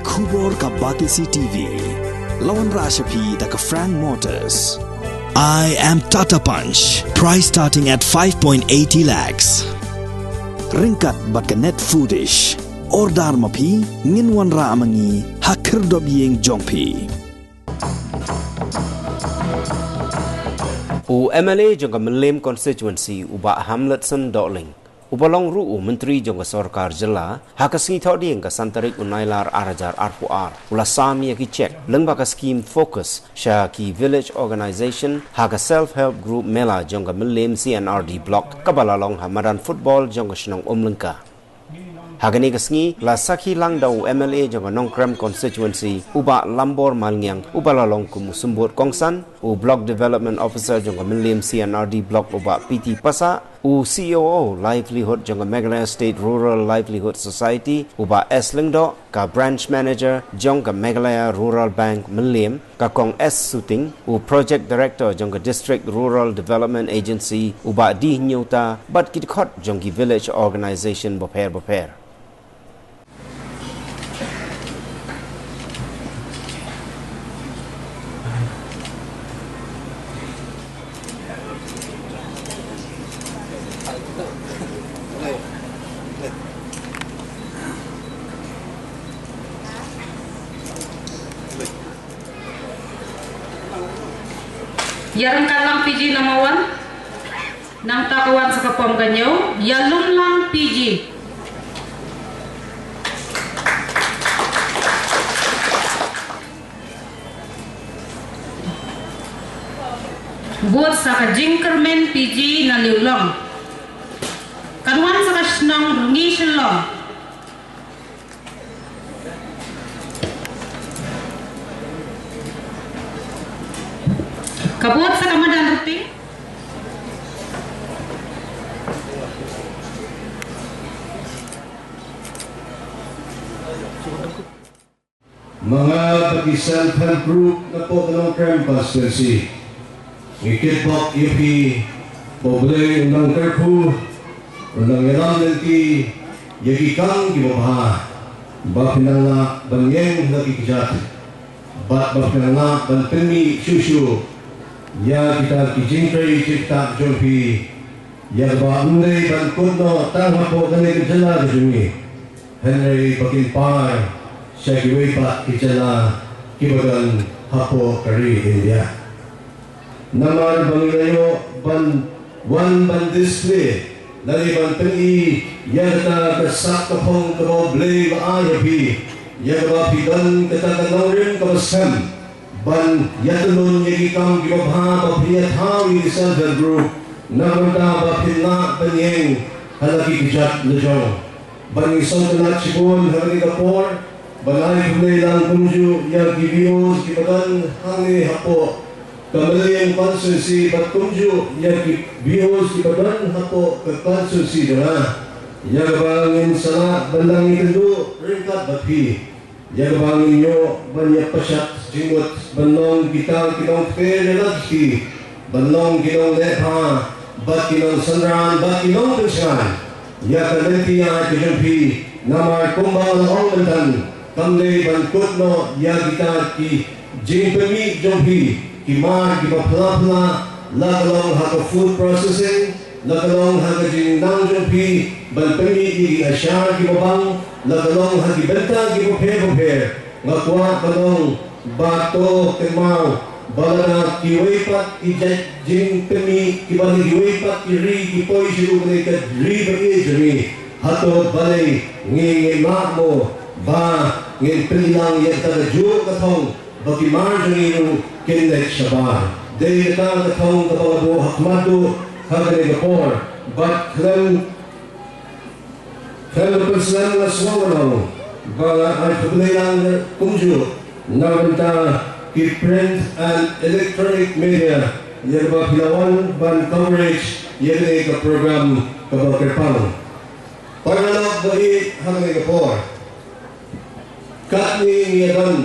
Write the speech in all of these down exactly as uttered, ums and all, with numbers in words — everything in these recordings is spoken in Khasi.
Khubor ka Batesi T V. La wanrah sha phi da ka Frank Motors. I am Tata Punch. Price starting at five point eighty lakhs. Ryngkat bad ka Net Foodish. Order ma phi, ngin wanrah ma ngi ha khyrdop ïing jong phi. U M L A jong ka Mylliem Constituency, u Bah Hamletson Dohling, uba long ruh u Myntri jong ka Sorkar Jylla, ha ka sngi Thohdieng ka san tarik u Nailar ar hajar arphew ar, u la sam ïa ki cheque lyngba ka scheme FOCUS sha ki Village Organisation ha ka Self Help Group Mela jong ka Mylliem C and R D Block, kaba la long ha madan football jong ka shnong Umlyngka. Ha kane ka sngi la sakhi lang da u M L A jong ka Nongkrem Constituency, u Bah Lambor Malngiang, uba la long kum u symbud kongsan, u Block Development Officer jong ka Mylliem C and R D Block, u Bah P T Passah, u C O O Livelihood jong ka Meghalaya State Rural Livelihood Society, u Bah S Lyngdoh, ka Branch Manager jong ka Meghalaya Rural Bank Mylliem, ka Kong S Suting, u Project Director jong ka District Rural Development Agency, u Bah D Hynñiewta, bad ki dkhot jong ki village organisation bapher bapher. Ïa ryngkat lang P G number one. Nangta ka wan sa ka pom ka hynñiew, ïalum lang P G. Bud sa ka jingkyrmen P G na Liulong. Kan wan sa ka shnong Rngi Shillong. Ka bud sa ka madan Ruping. Ma nga bad ki self help group napoh ka Nongkrem constituency, ngi kitbok ïa phi ba U Blei un nang kyrkhu, un nang ïalam lynti ïa ki kam kiba bha ba phin nang lah ban ïeng ha ki kjat, bad ba phin nang lah ban pynmih shuh shuh ïa kita ki jingtrei jingktah jong phi, ïa kaba ym dei ban kut noh tang hapoh kane ka jylla ka jong ngi, hynrei ba kin paw sha kiwei pat ki jylla kiba don hapoh ka ri India. Namar ba ngi la ïoh ban wan ban display lane ban pyni ïa kata ka sak ka phong kaba U Blei u la ai ha phi, ïa kaba phi don kata ka nongrim kaba sem ban ïatylli ïa ki kam kiba bha ba phi ïa thaw ïa ki self help group, na ka bynta ba phin lah ban ïeng ha la ki kjat la jong. Bad ngi sngewtynnat shibun ha kane ka por ban ai khublei lang kumjuh ïa ki V Os kiba don hangne hapoh ka Mylliem constituency bad kumjuh ïa ki V Os kiba don hapoh ka constituency jong nga, ïa kaba ngin sa lah ban nang ïakynduh ryngkat bad phi. Ïa kaba ngin ïoh ban ïa pyrshah jingmut ban long kita ki nongkynrad ïa la ki, ban long ki nongleh bha bad ki nongsynran bad ki nongpynshngaiñ ïa ka lynti ka jong phi. Namar kumba la ong mynta, kam dei ban kut noh ïa kita ki jingpynmih jong phi, ki mar kiba phylla phylla, la ka long ha ka food processing, la ka long ha ka jingnang jong phi ban pynmih ïa ki ashar kiba bang, la ka long ha ki bynta kiba pher bapher. Nga kwah ban ong ba to kynmaw ba lada kiwei pat ki jait jingpynmih kiba na kiwei pat ki ri ki poi sha kane ka ri ba ïeit jong ngi, hato balei ngi ngim lah mo ba ngin pynlang ïa kata kajuh ka thong ba ki mar jong ngi ruh kin leit shabar. Dei kata ka thong kaba nga buh ha khmat duh ha kane ka por. Bad khlem, khlem da pynslem nga sngew ban ong ba nga ai khublei lang kumjuh na ka bynta ki print and electronic media ïa kaba phi la wan ban coverage ïa kane ka program kaba kyrpang. Para lok ba ïeit ha kane ka por, katne ngi ïa don,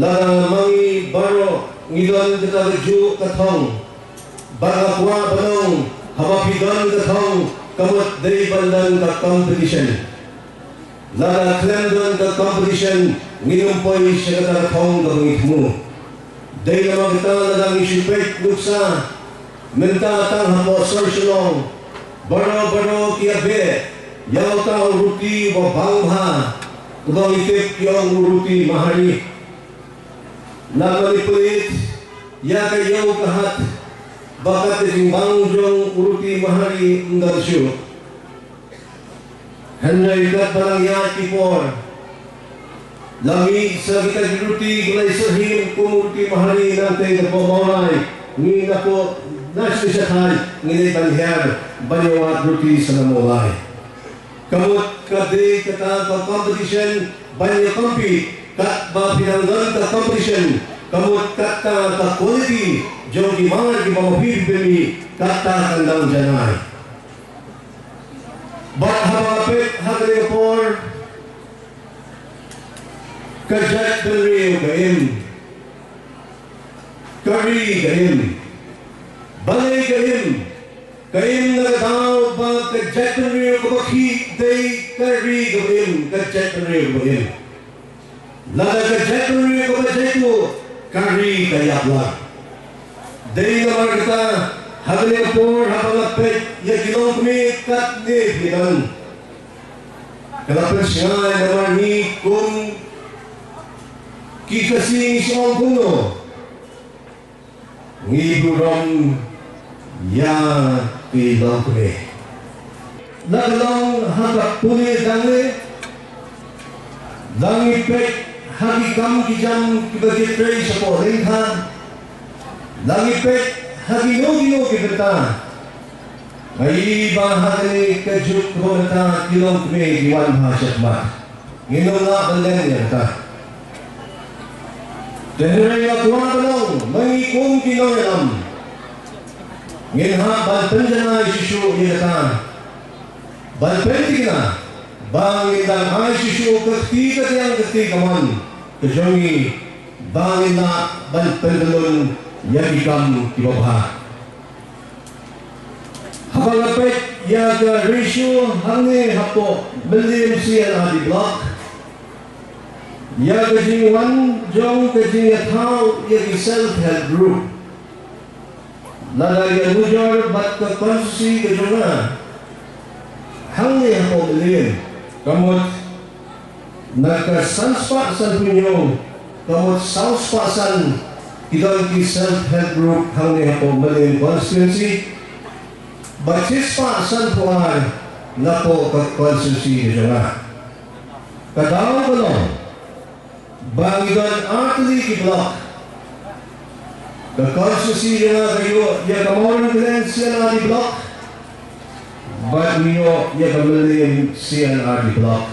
lada ma ngi baroh ngi don kata kajuh ka thong, bad nga kwah ban ong haba phi don ka thong ka mut dei ban don ka competition. Lada khlem don ka competition ngin ym poi sha kata ka thong kaba ngi thmu. Dei namar kata lada ngi shu peit nuksa mynta tang hapoh sor Shillong, baroh baroh ki ïa beh ïa uta u ruti uba bang bha uba ngi tip ki ong u ruti mahari. Lada ngi peit ïa ka ïew ka hat ba kat ka jingbang jong u ruti mahari ym don shuh. Hynrei katba nang ïaid ki por la mih sa kita ki ruti ki la ïasyrhim kum u ruti mahari nangtei napoh Mawlai, ngi napoh National Shathai ngi leit ban hiar ban ïa wad ruti sa na Mawlai. Ka mut ka dei kata ka competition ban ïa compete, katba phi nang don ka competition ka mut kata ka quality jong ki mar kiba ma phi phi pynmih kata kan dang janai. Bad haba nga peit ha kane ka por ka jaitbynriew ka im, ka ri ka im, balei ka im? Ka im na ka daw ba ka jaitbynriew kaba khih dei ka ri kaba im, ka jaitbynriew kaba im. Lada ka jaitbynriew kaba jaituh, ka ri ka ïap lang. Dei namar kata ha kane ka por haba nga peit ïa ki longkmie katne phi don, ka la pynshngaiñ namar ngi kum ki Khasi ngi shu ong kumno. Ngi burom ïa ki longkmie. La ka long ha ka pule dangne, la ngi peit ha ki kam ki jam kiba ki trei shapoh lyngkha, la ngi peit ha kino kino ki bynta. Nga ïohi ba ha kane ka juk kaba mynta ki longkmie ki wan bha shakhmat. Ngin ym lah ban len ïa kata. Te hynrei nga kwah ban ong ma ngi kum ki nongïalam, ngin hap ban pynjanai shuh shuh ïa kata, ban pynthikna ba ngin dang ai shuh shuh ka kti ka kadiang ka kti kamon ka jong ngi ba ngin lah ban pynkyllon ïa ki kam kiba bha. Haba nga peit ïa ka ratio hangne hapoh Mylliem C and R D Block, ïa ka jingwan jong ka jingïathaw ïa ki self help group, lada ïa nujor bad ka constituency ka jong nga hangne hapoh Mylliem, ka mut na ka san spah sanphew hynñiew, ka mut saw spah san ki don ki self help group hangne hapoh Mylliem constituency, bad shi spah sanphew ar napoh ka constituency ka jong nga. Ka daw ka long ba ngi don artylli ki block. Ka constituency jong nga ka ïoh ïa ka Mawryngkneng C and R D Block bad ngi ïoh ïa ka Mylliem C and R D Block.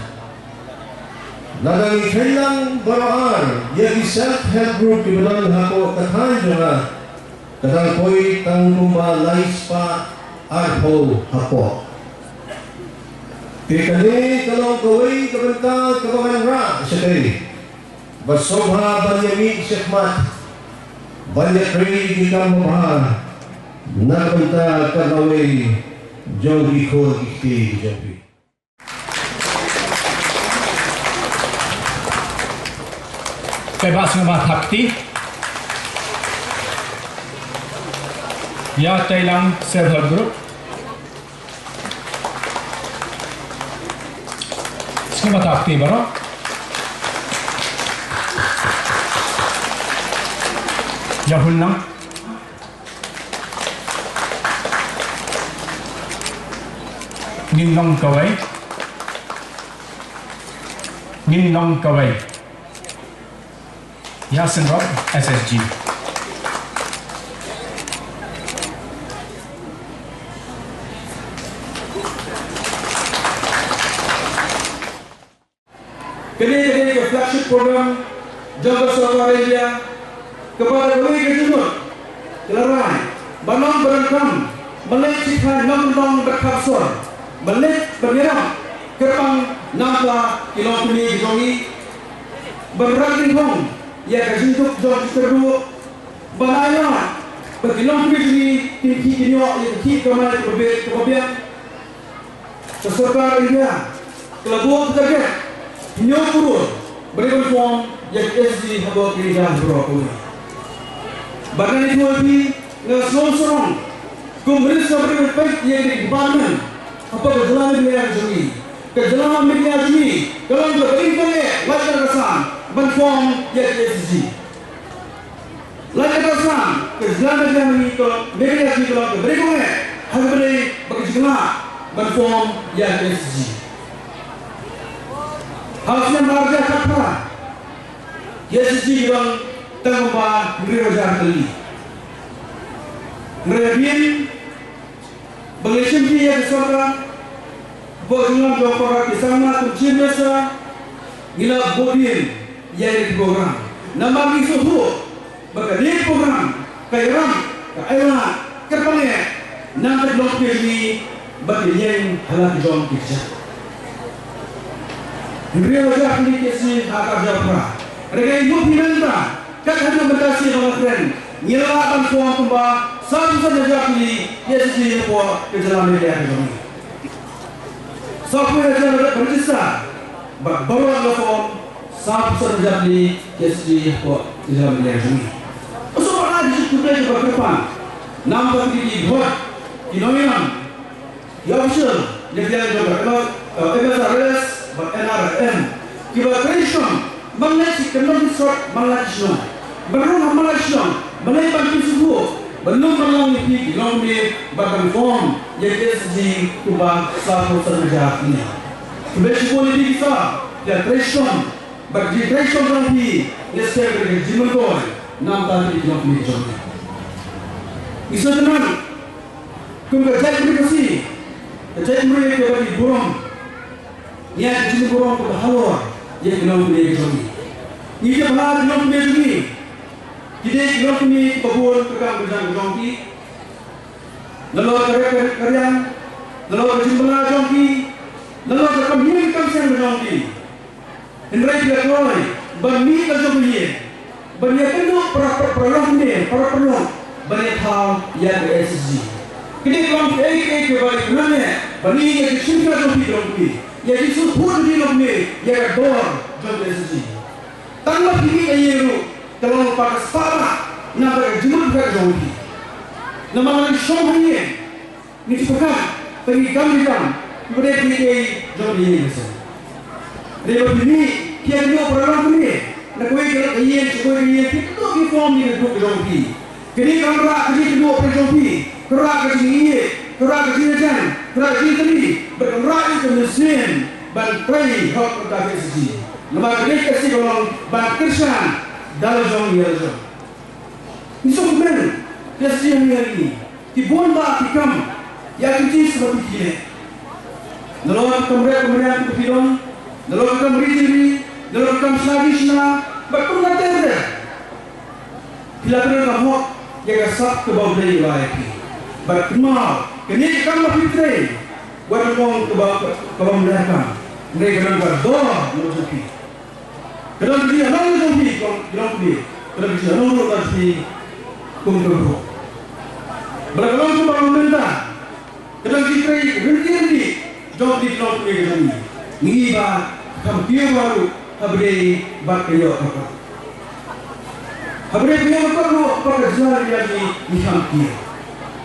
Lada ngi kheiñ lang baroh ar ïa ki self help group kiba don hapoh ka thaiñ jong nga, ka dang poi tang kumba lai spah arphew hapoh. Te kane ka long kawei ka bynta kaba ngan rah shatei ba sngewbha ban ïa mih shakhmat ban ïa trei ki kam babha na ka bynta ka lawei jong ki khun ki kti ki jong phi. Te ba sngewbha thap kti ïa Teilang Self Help Group. Sngewbha thap kti baroh. Ïa hun lang. Ngin long kawei. Ngin long kawei. Ïa Synrop S S G. Kane ka dei ka flagship program jong ka sorkar India kaba da kawei ka jingmut ka la rai ba nang ba donkam ban leit shithai nongkyndong bad khapsor, ban leit ban ïarap kyrpang na bynta ki longkmie ki jong ngi, ban rak kynthoh ïa ka jingduk jong ki kyrduh, ban ai lad ba ki longkmie jong ngi kin khih kin ïoh ïa ka khih kamai kaba biang. Ka sorkar India ka la buh ka target Hynñiew klur ba dei ban form ïa ka S G hapoh ka ri India baroh kawei. Bad nga ïathuh ïa phi, nga sngew sarong kum u Minister ba dei ban peit ïa ka department hapoh ka jylla Meghalaya ka jong ngi. Ka jylla Meghalaya jong ngi ka long kaba dei ban leh lait kata ka san ban form ïa ka S G. Lait kata ka san ka jylla Meghalaya jong ngi ka long, Meghalaya jong ngi ka long kaba dei ban leh ha kaba dei ba ka jinglah ban form ïa ka S G. Ha u snem ar hajar khatphra, ïa S G ki don tang kumba hynriew hajar tylli. Hynrei hadien ba ngi shim ïa ka sorkar, hapoh ka jinglong jong u Conrad K Sangma kum Chief Minister, ngi la buh dien ïa kane ka program. Namar ngi sngewthuh ba kane ka program ka ïarap, ka ailad, ka pynïaid na ka jylla jong ngi bad ka ïeng ha la ka jong ki kjat. Hynriew hajar tylli ki S G ha ka jylla. Hynrei ïa phi mynta, kat haduh mynta shi ba ngi kren, ngi la lah ban form kumba sawphew san hajar tylli ki S G hapoh ka jylla Meghalaya ka jong ngi. Sawphew hajar haduh ba register, bad baroh la form sawphew san hajar tylli ki S G hapoh ka jylla Meghalaya ka jong ngi. Sngewbha ïa ki khublei kiba kyrpang na ka bynta ki dkhot, ki nongïalam, ïa u official, ïa ka liang jong ka M S R L S bad N R L M, kiba trei shitom man la ki kyndon ki sot man la ki shnong, ban rung ha man la ki shnong, ban leit ban pynsngewthuh, ban lum ban long ïa phi ki longkmie bad ban form ïa ka S G kumba sawphew san hajar ngi. Khublei shibun ïa phi ki sa, ïa trei shitom, bad ki trei shitom jong phi, ïa sngewbha ïa ka jingmyntoi na ka bynta ki longkmie jong ngi. Ngi sngewtynnat kum ka jaitbynriew Khasi, ka jaitbynriew kaba ngi burom, ngi ai ka jingburom kaba halor ïa ki longkmie jong ngi. Ngi tip ba ki longkmie jong ngi ki dei ki longkmie kiba bun ka kam ka jam ka jong ki. Nalor ka riang ka riang, nalor ka jingbylla jong ki, nalor ka kam ïing kam sem ka jong ki. Hynrei ki la kloi ban mih la jong ka ïing, ban ïakynduh para, para, para longkmie, para paralok, ban ïathaw ïa ka S G. Kine ki long kiei kiei kiba ngi kynnoh ban ïa ki shim ka jong ki longkmie, ïa ki sngewthuh jong ki longkmie ïa ka dor jong ka S G. Tang ba phi mih ka ïing ruh ka long pat ka spah ba na ka jingmut ka jong phi. Namar ngi shong ha ïing, ngi shu pyrkhat ba ngi kam, ngi kam, ngi bret, ngi ei jong ngi ïa ngi seh. Hynrei ba phi mih, phi ïakynduh para longkmie na kawei ka ïing sha kawei ka ïing, phi kynduh, phi form ïa ka group ka jong phi. Kane ka wanrah ka jingkynduh ka jong phi, ka wanrah ka jingïeit, ka wanrah ka jingïajan, ka wanrah ka jingkylli, bad ka wanrah ïa ka mynsiem ban trei hok na ka S G. Namar kane ka S G ka long ban kyrshan da la jong ïa la jong. Ngi sngewkmen, ka S G hangne ha ngi, ki bun bah ki kam, ïa ki jingïaseng ba phi leh. Nalor ki kam rep kam riang kiba phi don, nalor ki kam ri jingri, nalor ki kam shna jingshna, bad kumta ter ter. Phi la pynlong ka hok ïa ka sap kaba U Blei u la ai ïa phi. Bad kynmaw, kane ka kam ba phi trei, wat ong kaba, kaba ym leh kam. Hynrei ka don ka dor na ka jong phi. Ka don ka jingïalang na jong phi kum ki longkmie. Ka don ka jingïalang ruh na jong phi kum ki briew. Bad ka long kumba mynta, ka don ka jingtrei ryntih ryntih jong ki longkmie ka jong ngi. Ngi ba kham kiew ba ruh ha ba dei bad ka ïoh ka kot. Ha ba dei ka ïoh ka kot ruh ha ka jylla ka jong ngi, ngi kham kiew.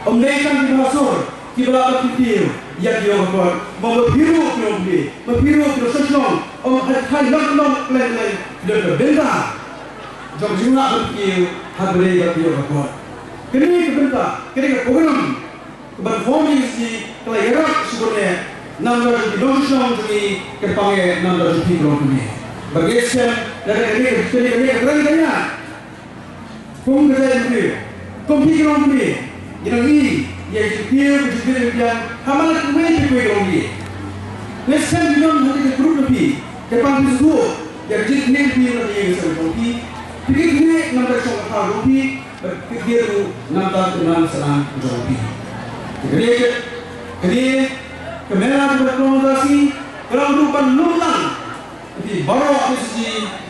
Ym dei tang kiba ha sor kiba lah ban kyntiew ïa ka ïoh ka kot, ma phi ruh ki longkmie, ma phi ruh ki nongshong shnong, ym ha, ha lok lok leng leng, ki don ka bynta jong ka jinglah ban kiew ha ba dei bad ka ïoh ka kot. Kane ka bynta, kane ka program kaba form ïa ka S G ka la ïarap shibun eh na ka bynta jong ki nongshong shnong jong ngi, kyrpang eh na ka bynta jong phi ki longkmie. Bad ngi shem, da kane, kane, kane, kane ka kren ka ïa Kum ka jaitbynriew, kum phi ki longkmie, ngi dang ïohi ïa ka jingkiew, ka jingkiew jingbiang ha man la kiwei kiwei ki longkmie. Ngi shem ki don ha ka group na phi, kyrpang phi sngewthuh ïa ka jingknieh phi na ka ïing ka sem jong phi. Phi knieh namar ka shong ka thaw jong phi, bad phi knieh ruh namar ka imlang ka sahlang jong phi. Kane, kane ka mela kaba long ka sngi, ka long ruh ban lum lang ïa phi baroh ki S G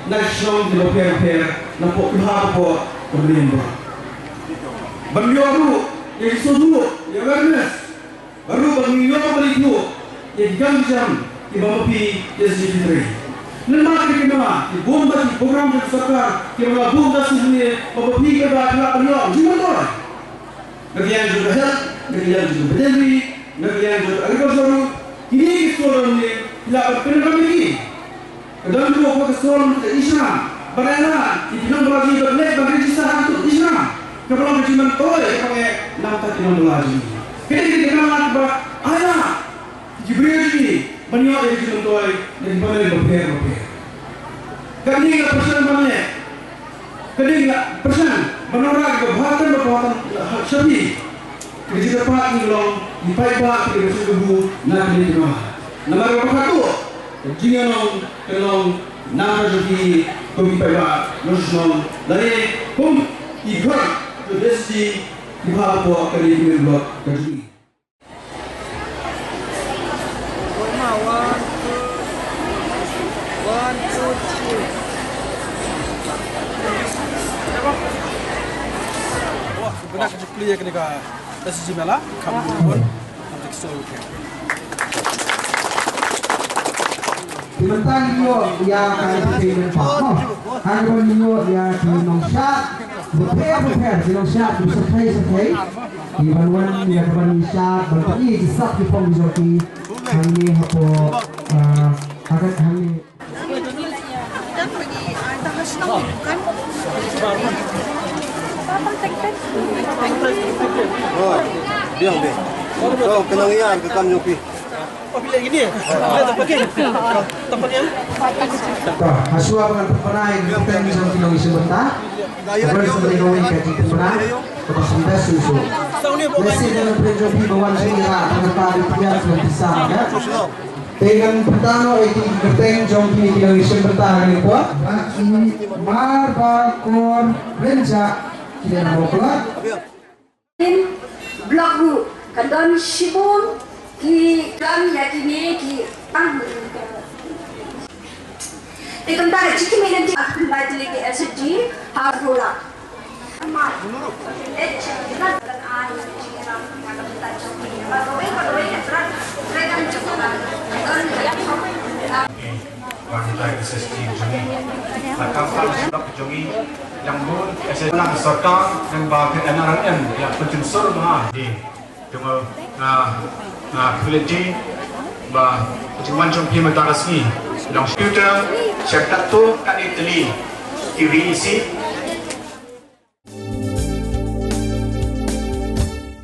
na ki shnong kiba pher pher na poh, ha poh ka Meriam baroh. Ban ïoh ruh ïa ki sngewthuh, ïa awareness, bad ruh ban ïoh ban ïathuh ïa ki kam ki jam kiba ma phi ki S G phi trei. Lem bad kine ki mala, ki bun bha ki program jong ka sorkar, ki mala bun bha shisien, ba phi paidbah phi lah ban ïoh jingmyntoi. Na ka liang jong ka health, na ka liang jong ka veterinary, na ka liang jong ka agriculture ruh, kine ki store ruh ne, phi lah ban pyndonkam ïa ki. Ka don ruh ka store ruh ka i shynrang, ban ïa la, ki nongbylla jong ngi ban leit ban register ha ka i shynrang. Kaba long ka jingmyntoi kaba ngi, na ka bynta ki nongbylla jong ngi. Kine ki dei ki mala kiba ai lad ïa ki briew jong ngi ban ïoh ïa ka jingmyntoi na ki bynta bapher bapher. Kane ka pyrshang ban leh, kane ka pyrshang ban wanrah ka bha tang ka bha tang ha sha phi. Ka jingkyrpad ngi long, ngi paidbah ki dei ka shu kabu na kane ka bha. Namar kaba khatduh ka jingïalang ka long na ka jong phi kum ki paidbah nongshong shnong lane kum ki ghar ka S G ki bha hapoh kane ka block ka jong ngi. Wah, benar ka jingplie kane ka S G mela, kam bun bun. Ki mynta ngi ïoh ïa ka entertainment park mo. Hangne ngi ïoh ïa ki nongshad bapher bapher, ki nongshad bapher bapher. Ki ban wan ïa ka ban shad ban pyni ki sap ki phong ki jong ki hangne hapoh, ah, ha ka hangne. Oh, biang biang. To, kynang ïa ka kam jong phi. Oh, bilang ini ya? Bilang tempat ni. Tempat ni. To, ha shuwa ban pynpaw ïa ka kyrteng jong ki nongïashim bynta. Kaba sa dei kawei ka jingpynpaw kaba kham best shuh shuh. Lehse dang pynpaw jong phi ba wan shuwa ïa ka kyrteng jong phi ïa. Te ngan pynpaw ïa ki kyrteng jong ki ki nongïashim bynta ha kane ka por. Ba i Marbakor Rynjah ki dei na Mawkla. Block ruh ka don shibun ki don ïa kine ki. Te kumta ka jingkmen ki ak pynbai tylli ki S G ha Rula. Ba kita S S G jong ngi. Ba kam kam sebab jong ngi yang bun S S G lang sorkar dan ba N R L M ya penjensur ma di. Jong nga, nga privilege ba jingwan jong phi mynta ka sngi. Long computer, sha katu kane tylli ki ri isi.